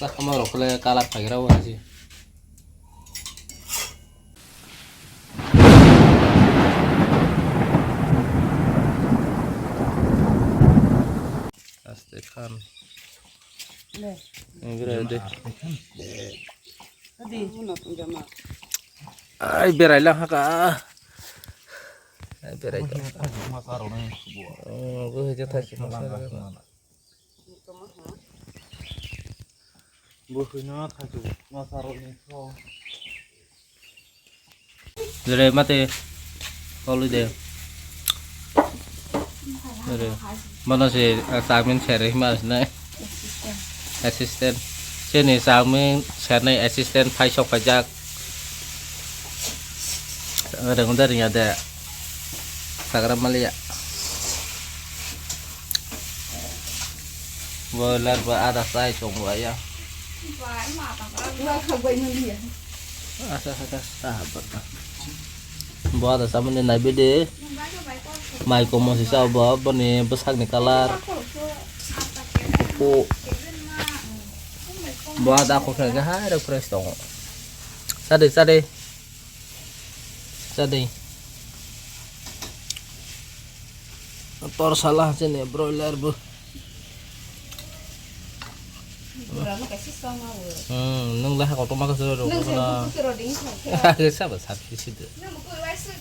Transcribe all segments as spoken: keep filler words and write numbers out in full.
Tamo rok le kalar phagira o haji. Aste khan. Le. Engra de. Adi. Ai berai lang haka. Ai berai. Masa rok nai. Oh, bo hija thai masa rok. Bukhino thaju masarokni thok. Jere mate tolwi de. Jere mano se, ah, changmin sere hima sinai. Assistant. Sini changmin sernai assistant phai sok phaijak. Rengda ringya de. Sagra maliya. Boiler ba ada sai song ba ya. Asa ada sahabat. Bo ada sama ni nabi de. Mai komo si sa bo, bo ni besak ni kalar. Upu. Bo ada ko khe hai rok fresh tong. Sade, sade. Chadai. Tor sala chini broiler bo. Burano kaisa song ma bo. Hmm, nung le hako toma kaisa rw. Nung se buku kero ding thok khe. Sabo sab kisi de. Nung buku wai su.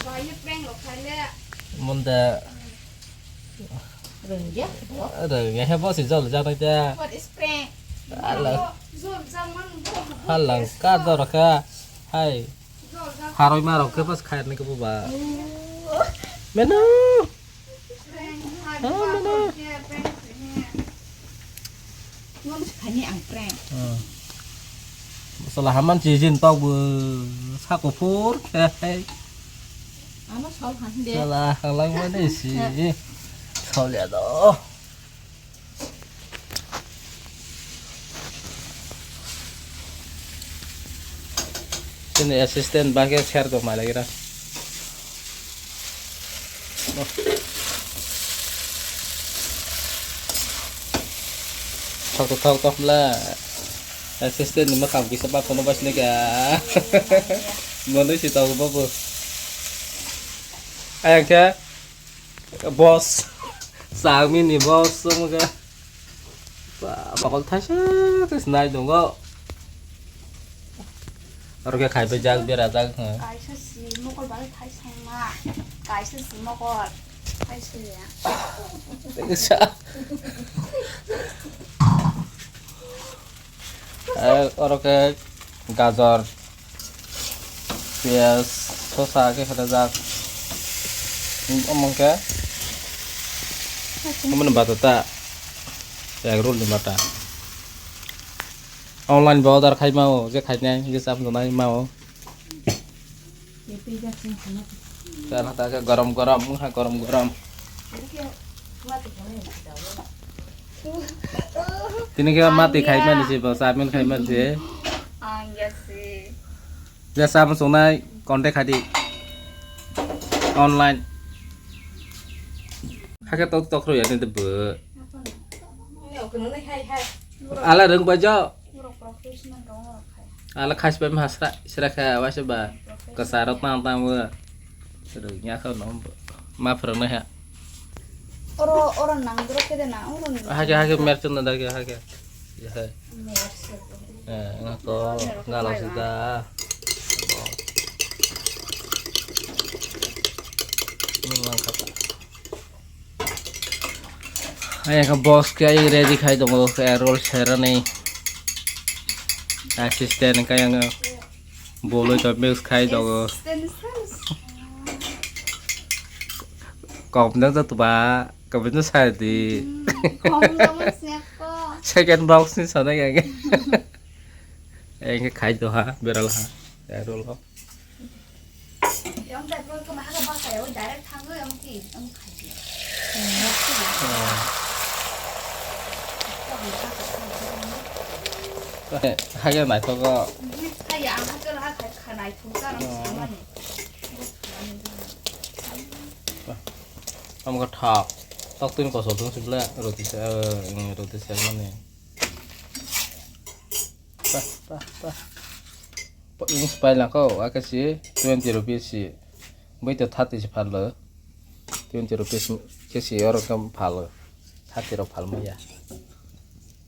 Bai ye prank rok khai le. Munda. Rwngya. Rwngya he bo si jol jak nai ta. What is prank? Alang. Jol jak man bo. Halang ka dor kha. Hai. Haroi ma rok khe bas khair ni khe buba. Menu. Prank. Ah, menu. Prank. Ngon si khani ang prank. Hmm. Sala haman si jin tok bu sa kuphur khe. Ano sol han de. Sala halang ma de si. Sol ya do. Sini assistant ba khe share tong malai gira. Thok thok thok la. Assistant ni makam kisa ba kono bas ni ka. Mono si tau babu. Ayang khe. Boss. Sangmi ni boss wngkha. Ba, mokol thaisa khe sinai tongo. Oro khe khai bai jak bera jak. Kaisa si mokol bai thaisa ma. Kaisa si mokol. Thaisa ya. Sa. Eh, oro khe gajor, piyaj, sosa khe khe jak. Omo khe omo ni bata ta, egg roll ni bata. Online bo order khai mao, je khai nai, je cham nai mao. Chana ta khe gorom gorom, wngkha gorom gorom. Tini khe mati khai mani se bo, chowmin khai mani se. Ang ya se. Ya, chama songnai contact khai di. Online. Hakhe tok tok rw ya ni de bo. Ala rwng bai jo. Ala khas bai ma sra, sra kha, waisa ba. Kwsa rok tang tang bo. Rwngya kha no bo. Ma phwrwng nai ha. Oro, oro nang dro khe de na, oro ni. Hake, hake, merchant na dake, hake. Ya, hai. Merchant. Eh, nga to, nga lo sida. Ni mang kata. Ayang khe boss khe ayang ready khai tongo, khe roll serani assistant khe ayang boloi to mix khai tongo. Kok nang to ba, kok nang sai di. Second box ni sana khe. Ayang khe khai to ha, beral ha, roll ho. Haya naithogo. Haya ang hakhe raha khai kha naithok ta nang samani. Amgo thak. Tok tun kosol tun sibla roti sa, eh, roti sa mani. Pa, pa. Wings pai langkho, ake si twenty rupees si. Bai to thirty si phallo. Twenty rupees ke si oro kam phallo. Thirty rok phalmaya.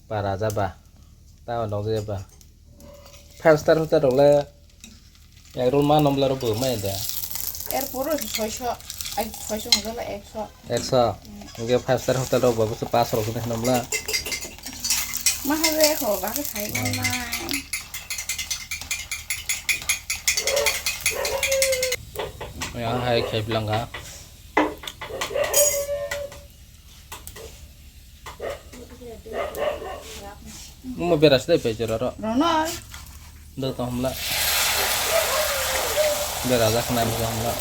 Para jaba. Tao nong jaba. Five star hotel rok le. Egg roll ma nomla rok bo mai da. Erpor soisho, ai, soisho hwnjala ekso. Ekso. Hwnkhe five star hotel rok bo bwswk pash rok hwnwi hwnomla. Ma ha je kho, ba khe khai nai. Ya hai khai bilanga. Mo beras dai pe jora ro. Rono. Do to hamla. Beras ak nai mo hamla.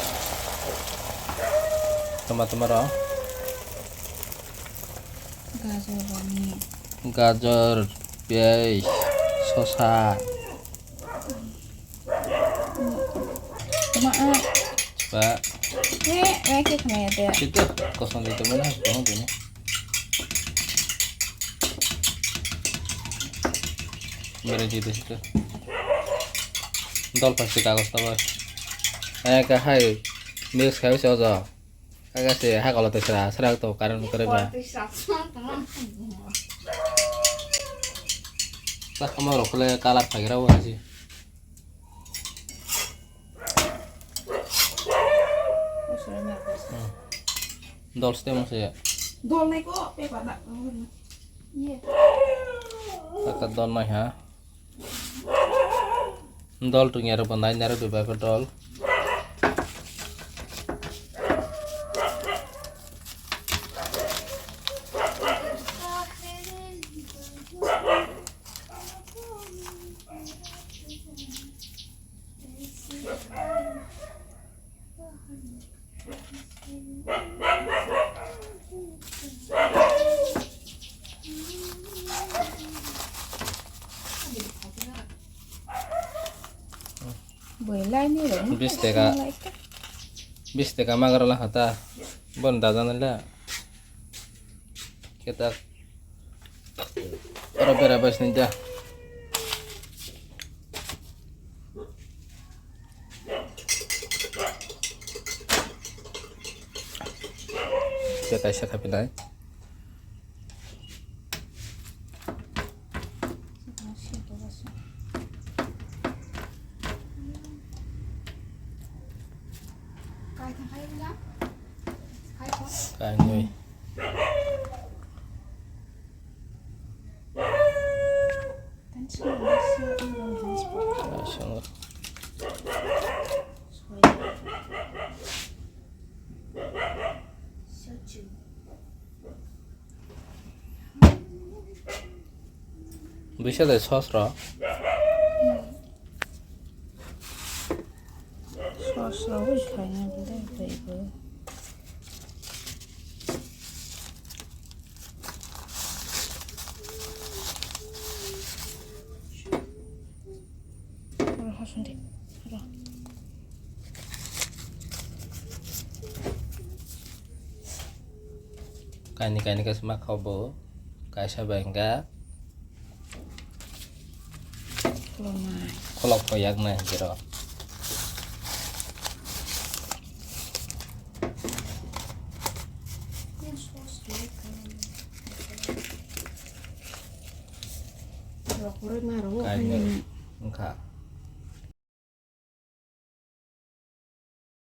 Tama tama ro. Gajor roni. Gajor, piyaj, sosa. Tama, ah. Ba. He, nai ke khna ya de. Sito, kosong dito mana, kosong dini. Mere dito sito. Dol pasti kagos tabo. Eh, kahai. Mix khai se ojo. Kaga se ha kolo te sra, sra to karon kore ba. Kol te sra, sra, sra. Ta kama rok le color phagira wa si. Dol stem se. Dol nai ko, pe ba na. Ye. Taka dol nai ha. Dol tu nyara bandai nyara tu ba ko dol. Bwlai ni rok. Bis taka. Bis taka magra la hata. Bon dajan la. Kita. Oro bera bai sini da. Kita kaisa khapi nai. Kainwi. Kaisa. Bisa de sauce ro. Sauce ro wi khaina bwlai bwlai bo. Ro, hoson de. Ro. Kaini kaini kaisa ma kha bo. Kaisa bai hwnka. Khulumnai. Khulok kho yak nai hwnkhe ro. Rok rwma rw Kainwi wngkha.